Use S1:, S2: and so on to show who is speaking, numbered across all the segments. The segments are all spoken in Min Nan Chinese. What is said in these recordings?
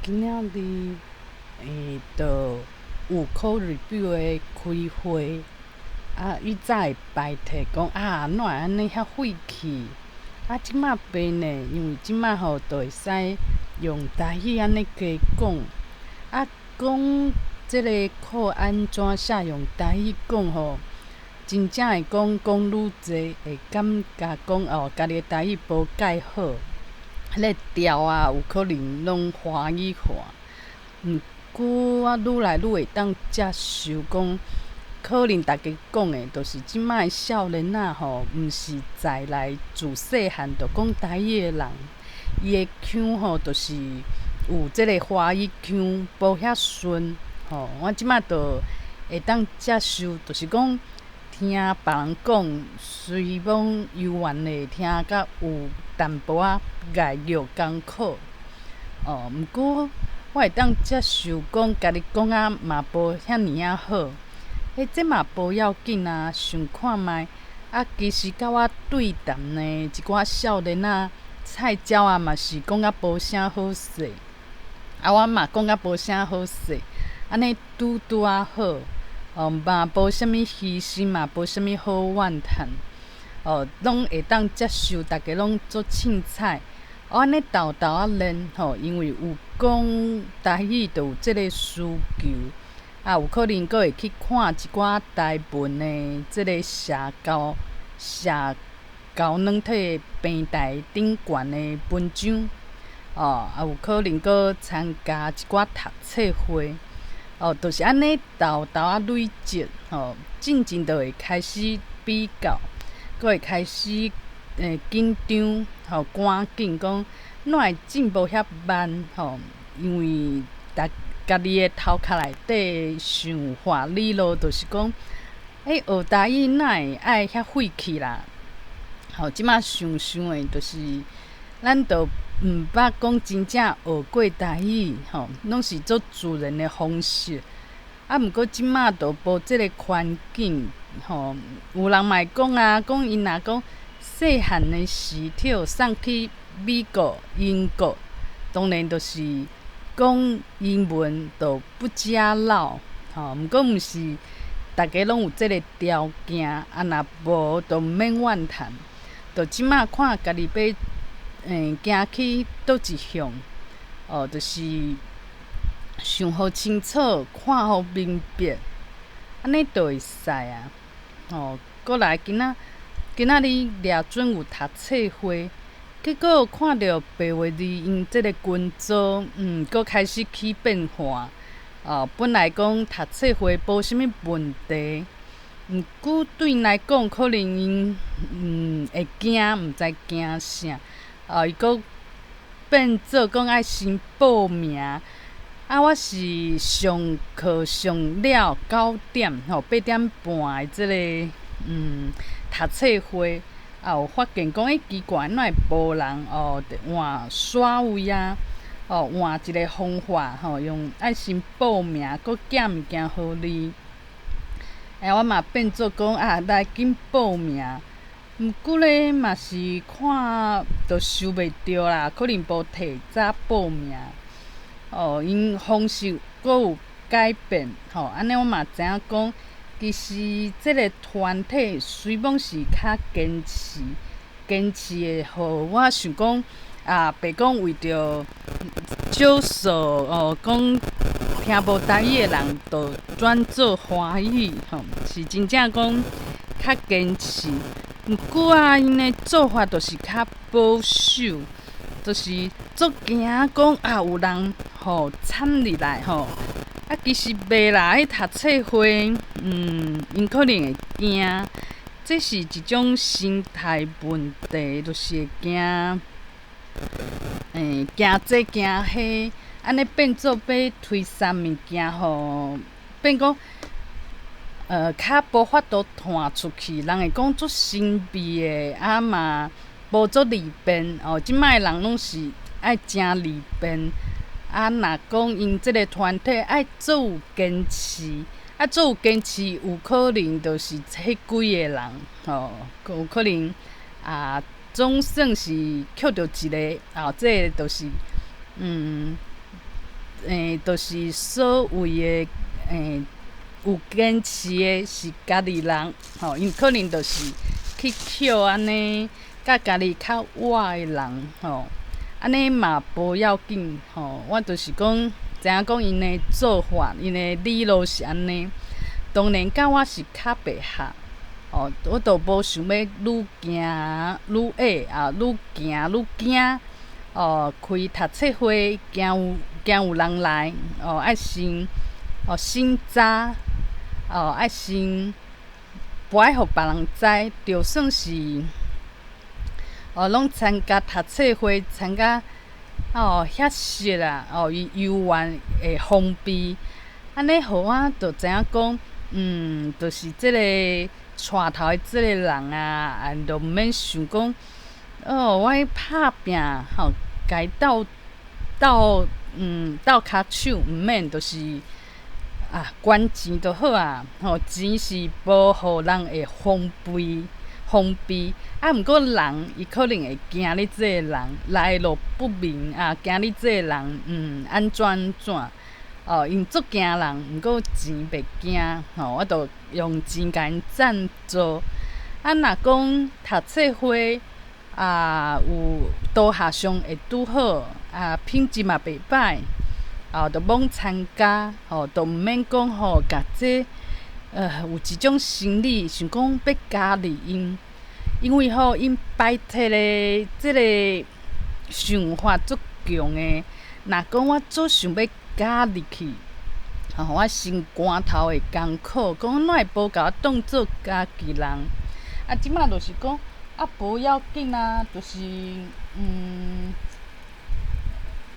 S1: 今仔日就有 code review 的開會，啊，伊早會排斥講啊，哪會按呢遐晦氣？啊，這馬袂呢，因為這馬吼就會使用台語按呢加講，啊，講這個課按怎寫用台語講吼，真正會講講愈濟，會感覺講哦，家己的台語無蓋好，彼個調啊有可能攏華語化。毋過我愈來愈會當接受講，可能逐家講的，就是這馬的少年仔吼，毋是在來自細漢就講台語的人，伊的腔吼，就是有這個華語腔，無遐順吼。我這馬就會當接受，就是講聽別人講，雖罔猶原會聽甲有淡薄仔礙語艱苦，哦，毋過我會當接受講家己講啊嘛無遐爾仔好，欸，這嘛無要緊啊，想看覓啊，其實佮我對談的一寡少年仔菜鳥仔嘛是講甲無啥好勢，啊，我嘛講甲無啥好勢，按呢拄拄仔好，哦，嘛無啥物虛心，嘛無啥物好怨嘆，哦，攏會當接受，逐家攏足凊彩。哦，按呢沓沓仔練吼，因為有講台語就有這個需求，啊，有可能閣會去看一寡台文的這個社交軟體平台頂懸的文章，哦，啊，有可能閣參加一寡讀冊會，哦，就是按呢沓沓仔累積，吼，進前就會開始比較，閣會開始緊張，吼，趕緊講，哪會進步遐慢，吼？因為逐家己的頭殼內底想法理路，就是講，欸，學台語哪會愛遐費氣啦？吼，這馬想想的，就是咱都毋捌講真正學過台語，吼，攏是足自然的方式。啊，毋過這馬就無這個環境，吼，有人嘛會講啊，講𪜶若講細漢的時跳送去美國、英國，當然就是講英文就不加老，吼。毋過毋是逐家攏有這個條件，啊，若無就毋免怨嘆。就這馬看家己欲行去佗一向，哦，就是想予清楚，看予明白，按呢就會使啊。吼，閣來今仔日掠準有讀冊會，結果看著白話字𪜶這個群組，閣開始起變化。哦，本來講讀冊會無啥物問題，毋過對𪜶來講，可能𪜶會驚，毋知驚啥。哦，伊閣變做講愛先報名。啊，我是上課上了9點，吼，8點半的這個讀冊會，啊有發現講，欸，奇怪，哪會無人？哦，換刷位啊，哦，換一個方法，吼，用愛先報名，閣寄物件予你。欸，我嘛變做講啊，來緊報名。毋過咧，嘛是看都收袂著啦，可能無提早報名。哦，𪜶方式閣有改變，吼，按呢我嘛知影講，其實這個團體雖罔是較堅持，堅持的，予我想講啊，袂講為著少數哦，講聽無台語的人，就轉做華語，吼，是真正講較堅持。毋過啊，𪜶的做法就是較保守，就是足驚講啊，有人吼摻入來吼。啊，其實袂啦，彼讀冊會，𪜶可能會驚，這是一種心態問題，就是會驚，驚這驚彼，按呢變做欲推捒物件吼，變講，較無法度傳出去，人會講足神秘的，啊嘛無足利便哦。這擺的人攏是愛誠利便。啊，若講𪜶這個團體愛足有堅持，啊，足有堅持，有可能就是彼幾個人，吼，有可能啊，總算是抾著一個，啊，這個就是就是所謂的有堅持的是家己人，吼，𪜶可能就是去抾按呢，佮家己較倚的人，吼，按呢嘛無要緊，吼，我就是講，知影講𪜶的做法，𪜶的理路是按呢。當然，佮我是較袂合，哦，我都無想欲愈行愈矮啊，愈行愈驚，哦，開讀冊會驚有人來，哦，愛先哦審查，哦，愛先無愛予別人知，就算是哦，攏參加讀冊會，參加哦遐熟啊，哦，伊猶原會防備，按呢予我就知影講，就是這個帶頭的這個人啊，啊，就毋免想講，哦，我欲拍拚，吼，共伊鬥鬥，鬥跤手，毋免，就是啊，捐錢就好啊，吼，錢是無予人會防備，防備，啊，毋過人伊可能會驚你這個人來路不明啊，驚你這個人，按怎按怎。哦，𪜶足驚人，毋過錢袂驚，吼，我就用錢共𪜶贊助。啊，若講讀冊會啊，有導學上會拄好，啊，品質嘛袂歹，哦，就罔參加，吼，就毋免講吼，共這有一種心理想講欲加入𪜶，因為吼𪜶排斥的這个想法足強的。若講我足想欲加入去，吼，我心肝頭會艱苦，講哪會無共我當做家己人？啊，這擺就是講，啊，無要緊啊，就是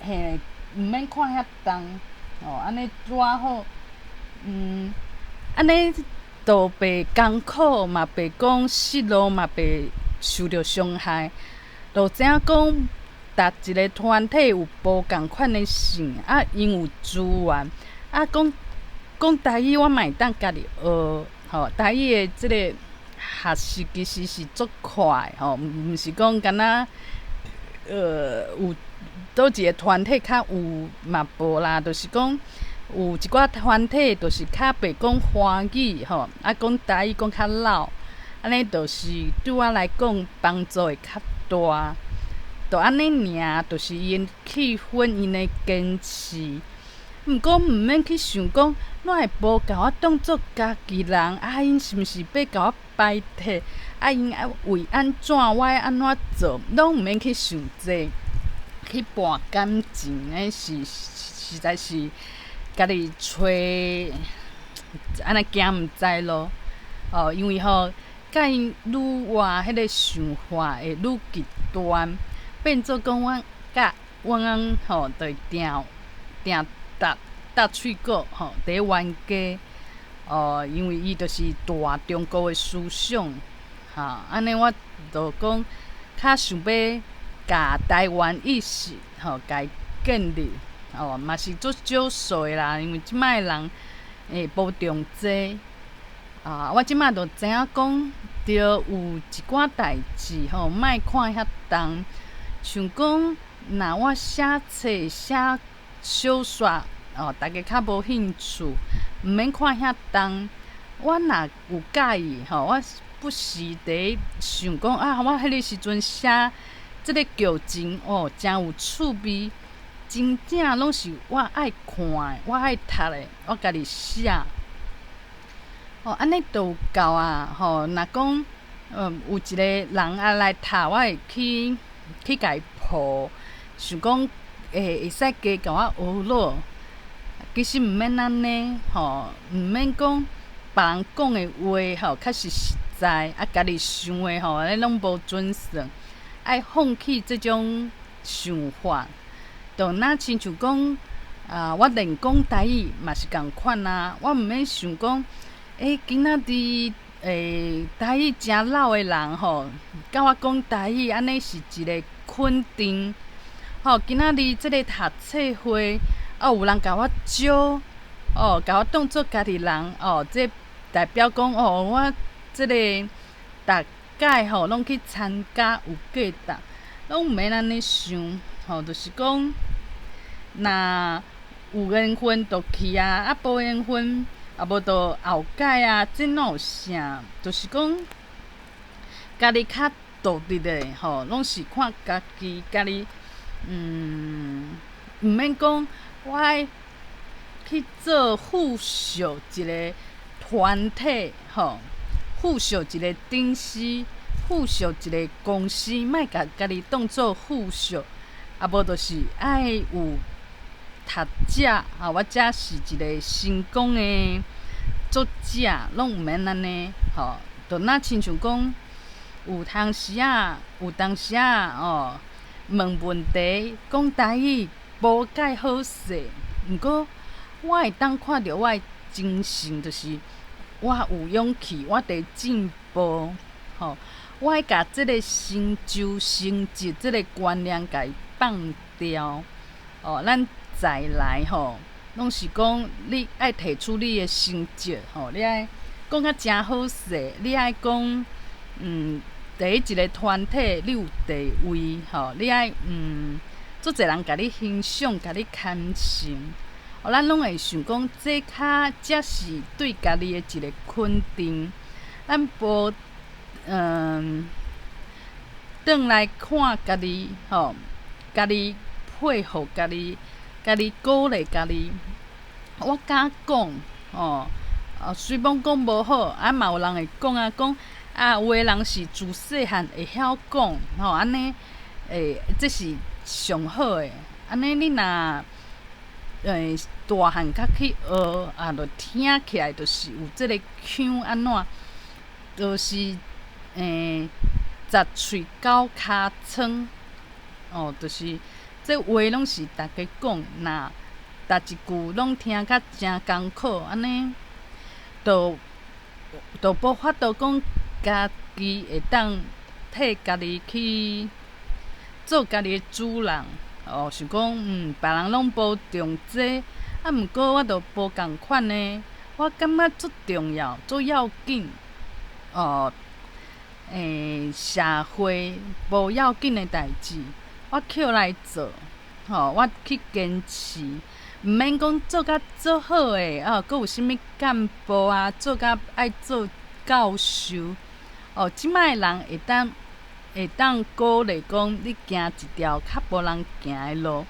S1: 嘿，毋免看遐重，哦，按呢拄仔好，按呢就袂艱苦，嘛袂講失落，嘛袂受著傷害，就知影講，逐一个團體有無仝款的性，啊，𪜶有資源，啊，講講台語，我嘛會當家己學，吼，台語的這个學習其實是足快，吼，毋是講敢若，有佗一个團體較有嘛無啦，就是講有一寡團體就是較袂講華語，吼，啊，講台語講較落，按呢就是對我來講幫助會較大。就按呢爾，就是𪜶氣氛，𪜶的堅持。毋過毋免去想講，哪會無共我當做家己人？啊，𪜶是毋是欲共我排斥？啊，𪜶愛為按怎，我愛按怎做？攏毋免去想這，去搏感情，彼是實在是家己揣按呢行毋知路。哦，因為吼，佮𪜶愈活，彼个想法會愈極端。變做講，阮佮阮翁吼，就會定定搭搭喙鼓吼，佇咧冤家哦，因為伊就是大中國的思想，哈，按呢我就講較想欲共台灣意識吼，共伊建立哦，嘛是足少數的啦，因為這擺的人會無重這啊，我這擺就知影講，著有一寡代誌吼，莫看遐重。像講，若我寫冊寫小說，哦，大家較無興趣，毋免看遐重。我若有佮意吼，我不時佇想講啊，我彼个時陣寫這个劇情哦，誠有趣味，真正攏是我愛看的，我愛讀的，我家己寫。哦，按呢就有夠啊！吼，若講，有一個人啊來讀，我會去。去共伊抱，想講會使加共我學落。其實毋免按呢，吼，毋免講別人講的話吼，較是實在，啊，家己想的吼，彼攏無準算。愛放棄這種想法，就若親像講啊，我練講台語嘛是仝款啊，我毋免想講，欸，今仔日台語誠老的人吼，佮我講台語，按呢是一个肯定。吼，今仔日這个讀冊會，哦，有人共我招，哦，共我當做家己人，哦，這代表講，哦，我這个逐擺吼攏去參加有價值，攏毋免按呢想，吼，就是講，若有緣分就去啊，啊無緣分，啊無就後改啊，這哪有啥？就是講，家己較獨立的吼，攏是看家己，家己，毋免講我愛去做附屬一個團體吼，附屬一個頂司，附屬一個公司，莫共家己當做附屬，啊無就是愛有讀者，啊，我才是一個成功的作者，攏毋免按呢，吼，就若親像講，有當時仔，有當時仔哦，問問題，講台語無蓋好勢，毋過我會當看著我的精神，就是我有勇氣，我佇進步，吼，我愛共這个成就、成績這个觀念共伊放掉，哦，咱再來吼，攏是講你愛提出你的成績，吼，你愛講甲誠好勢，你愛講，佇一个團體你有地位，吼，你愛足濟人共你欣賞，共你牽成，哦，咱攏會想講，這較才是對家己的一个肯定。咱無轉來看家己，吼，家己佩服家己，家己鼓勵家己。我敢講，吼，哦，雖罔講無好，啊嘛有人會講啊，講啊，有的人是自細漢會曉講，吼，按呢，這是上好的。按呢，你若大漢較去學，啊，就聽起來就是有這个腔按怎，就是十喙九尻川，哦，就是這話攏是逐家講，若逐一句攏聽甲誠艱苦，按呢，就無法度講家己會當替家己去做家己的主人，哦，想講別人攏無重這，啊，毋過我就無仝款呢，我感覺足重要、足要緊，哦，社會無要緊的代誌，我抾來做，吼，我去堅持，毋免講做甲足好的，哦，閣有啥物幹部啊，做甲愛做教授，哦，這擺的人會當鼓勵講，你行一條較無人行的路，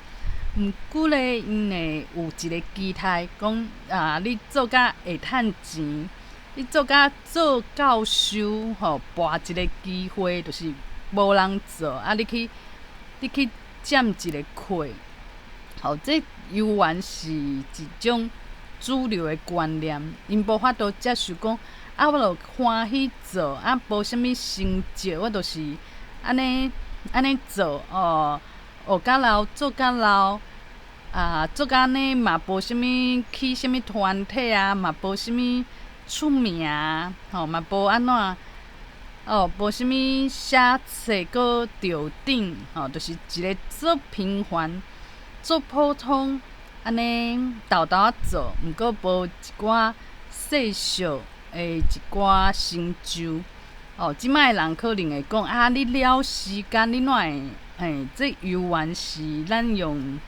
S1: 毋過咧，𪜶會有一个期待，講啊，你做甲會趁錢，你做甲做教授，吼，跋一个機會，就是無人做，啊，你去佔一个缺，吼，這猶原是一種主流的觀念，𪜶無法度接受講，啊，我就歡喜做，啊，無啥物成績，我就是按呢按呢做，哦，學甲老，做甲老，啊，做甲按呢嘛無啥物去啥物團體啊，嘛無啥物出名，吼，嘛無按怎，哦，無啥物寫冊閣著頂，吼，就是一个足平凡、足普通，按呢沓沓仔做，毋過無一寡世俗的一寡成就。哦，這擺的人可能會講啊，你了時間，你哪會？這猶原是咱用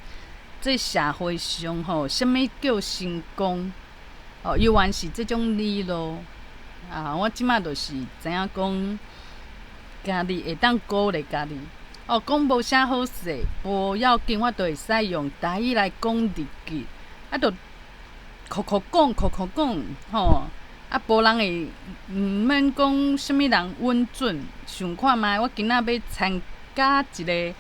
S1: 這社會上吼，啥物叫成功？哦，猶原是這種理路。啊，我這擺就是知影講，家己會當鼓勵家己。哦，講無啥好勢，無要緊，我都會使用台語來講日記。啊，就苦苦講，苦苦講，吼。啊，無人會毋免講啥物人穩準。想看覓，我今仔欲參加一个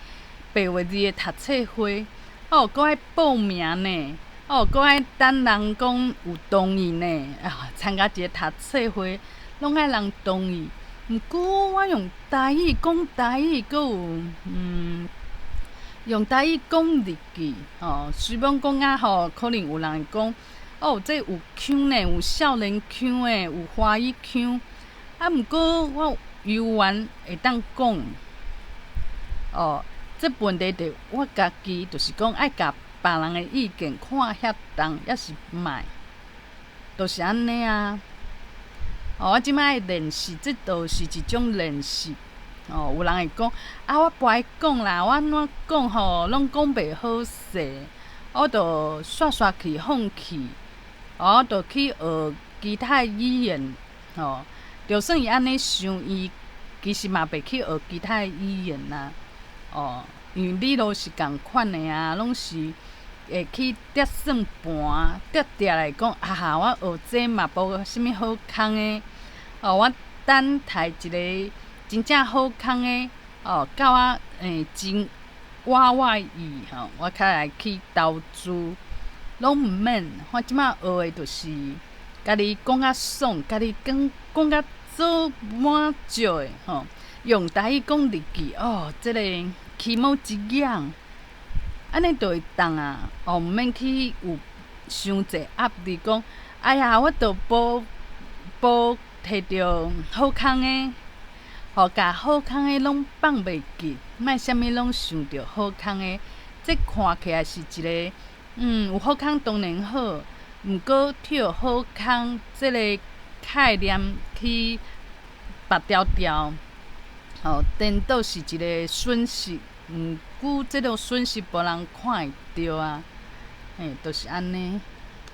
S1: 白話字的讀冊會，哦，閣愛報名呢，哦，閣愛等人講有同意呢。啊，參加一个讀冊會，攏愛人同意。毋過我用台語講台語，閣有用台語講日記，吼，雖罔講啊吼，可能有人會講，哦，這有腔呢，有少年腔的，有華語腔。啊，毋過我猶原會當講，哦，這問題佇我家己，就是講愛共別人的意見看遐重，抑是莫，就是按呢啊。哦，我這擺愛練習，這就是一種練習。哦，有人會講啊，我不愛講啦，我按怎講吼，攏講袂好勢。我就煞煞去放棄，我就去學其他語言，吼。就算伊按呢想，伊其實嘛袂去學其他語言啊，哦，因為理路是仝款的啊，攏是會去疊算盤，疊疊來講啊，我學這嘛無啥物好空的，哦，我等刣一个真正好空的，哦，佮我真我我意吼，我較來去投資，攏毋免。我這馬學的就是家己講較爽，家己講講較做滿足的吼。用台語講日記，哦，這个起毛一癢，按呢就會當啊，哦，毋免去有傷濟壓力，講，哎呀，我都無無摕著好康的，吼，共好康的攏放袂記，莫啥物攏想著好康的，這看起來是一个，有好康當然好，毋過摕好康這个概念去縛牢牢，吼，顛倒是一个損失，毋過這個損失無人看會著啊，嘿，就是按呢。